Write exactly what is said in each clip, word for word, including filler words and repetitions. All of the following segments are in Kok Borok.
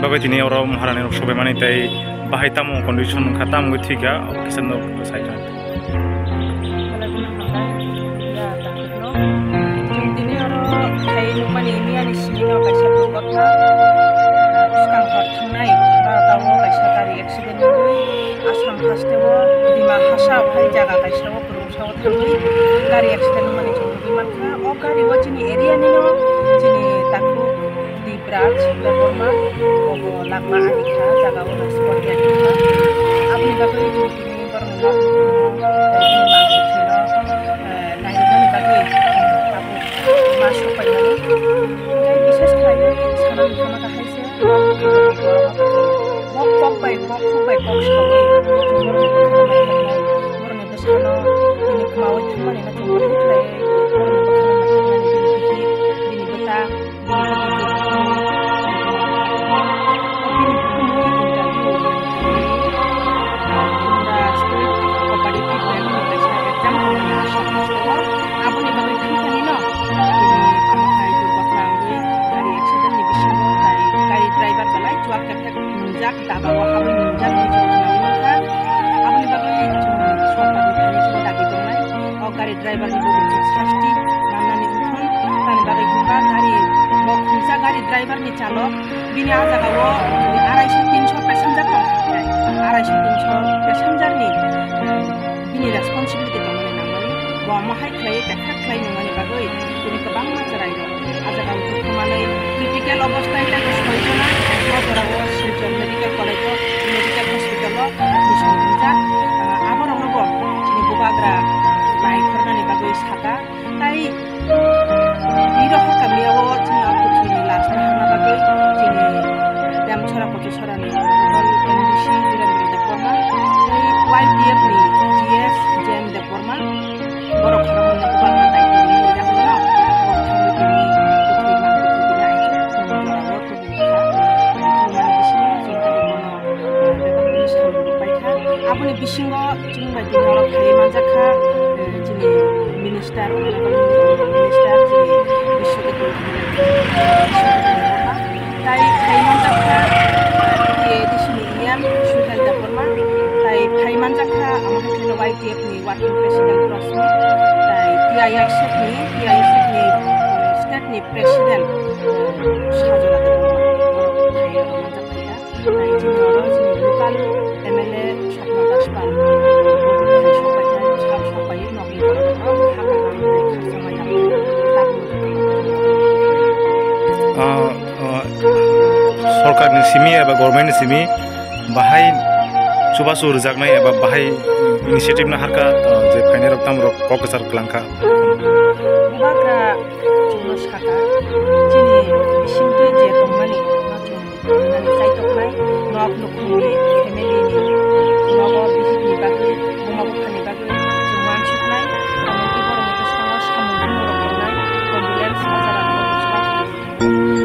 Bai tini oro Maharani rok sobai mani tei bahai tamo condition wngkha, tamo wngwi thwikha, kisa no sai kha. Belai kheno hambai, ya, takhukno. Chwng tini oro khai nukmani miyani simi no kaisa durghotna, bwskang hor thangnai, barota o kaisa gari accident wngwi Assam hasteo Dima Hasao hai jaga kaisa o kwrwngsa o thangwi gari accident wngmani chwng nugwi mankha. O gari o chini area nino chini takhuk Dibraj Debbarma, obo lakma ani kha, jaga o na spot death wngkha. Aboni bagwi chwng tini borokni nok nukhungno tei bini mangsi thwino, eh, nairwknani bagwi tabuk ma sok paimani. Tei bishes khlaiwi sanani thangma kahai se, bok kok bai, bok khuk bai kok saui chwng borokni bwkhano naithoknai, borokni bwsano tini kwmaui thangmani no chwng bahai khlaiwi borokni bwkhano naithoknani bini bihik, bini bwta, bini bihik, bini bukumu interview, ah, Tripura State Cooperative Bank ni kaisa exam hamya sokma tongo. Aboni bagwi thangthani no tini amo hai durghotna wngwi gari accident ni bisingo tai gari driver belai chuak khe nungjak, daba o habwi nungjak hinwi chwng khwnai mankha. Aboni bagwi chwng sorkarni thani chwng dabi tongnai, o gari driver ni bo ucit sasti mannani wngthun. Tamni bagwi hwnba gari, bo khungsa gari driver ni chalok, bini a jaga o arai sho tin sho passenger tong kha, arai sho tin sho passenger ni bini responsibility tongmani nangmani, bo omo hai khlaiwi kekha khlai nungmani bagwi tini kwbangma chwrairok a jaga o dukhu manwi critical obosthai tei soi jona o jorao Silchar Medical College o, Medical Hospital o admission wngjak. Ah, aborokno bo chini bubagra naikhornani bagwi sakha. Tai twi rohor kamiyao chini o kwthwini lash naharna bagwi chini Demchora Kochisorani local M D C Dhirendra Debbarma tei Y T F ni G S Jayant Debbarma borok khoroknwi no kwbangma daityo rimani yagulo borok thangwi tini kwthwi mang kwthwi tini aichuk phunukjora o tubukha. Tubumani bisingo chwng tei bono bebak bini samung rok paikha. Aboni bisingo chwng bai tini oro phaiwi manjakha, eh, chini minister, honorable minister, chini Biswadip Debbarma. Tai phaiwi manjakha, eh, A D C ni E M Suhel Debbarma. Tai phaiwi manjakha, amo hai kheno Y T F ni working president Rosmi. Tai T I S F ni, T I S F ni, eh, state ni president, eh, Sajora Debbarma. Borok phaiwi oro manjak phaikha. Tai chini oro chini local M L A Swapna Das Pal, bo bo hai sok pai thai, sak sok pai, nokni borok rok ha kaham tei khakchangma yapri tak nugwi tongo. Ah, ah, sorkarni simi eba government ni simi bahai chubachu rwjaknai eba bahai initiative no harkha, ah, je phainai rok tamo rok kok kwchar kwlangkha. Bubagra chwngno sakha, chini bisingtwi je tongmani, no chwng Nani chaitoknai nok nukhungni family ni nogo bihikni bagwi, buma buphani bagwi chwng uansuknai, emonki borokni bwskango samung bumung rok tongnai, condolence o jaga rok bwswk.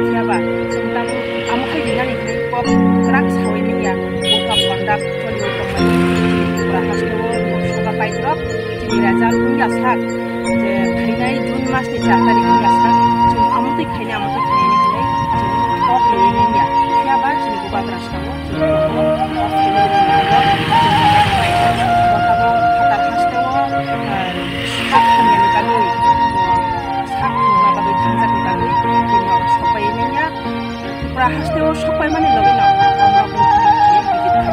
Phiya ba chwng tabuk amo khai rinani hwnwi kok kwrak saui manya, buphang pandap choliui tongmani Tripura hasteo nok soka paitrok. Chini raja wngya sak je phainai June mas ni char tarik wngya sak, chwng amotwi khainai, amotwi khainai hinwi chwng kok rwui manya. Phiya ba chini bubagra sao chwng kok khainai hinwi kok rwui manya. Bo tabuk phatar hasteo, ah, sak hamyani bagwi, bo sak hamyani bagwi thangjak ni bagwi chini oro sokpaiwi manya. Tripura hasteo sokpaimani logi no, omo bini visit kha.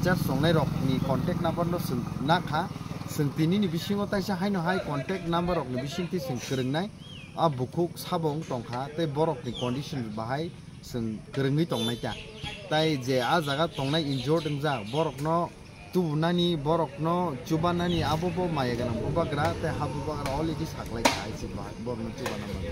Just songnai rok ni contact number no swng nakha, swng tini ni bisingo taisa haino hai contact number rok ni bisingtwi swng kwrwngnai. A bukhuk sabo wng tongkha tei borok ni condition bahai swng kwrwngwi tongnai ta. Tai je a jaga tongnai injured wngjak, borok no tubunani, borok no chubanani abo bo maya gwnang bubagra tei ha bubagra already saklai kha, hai se borok no chubana bagwi.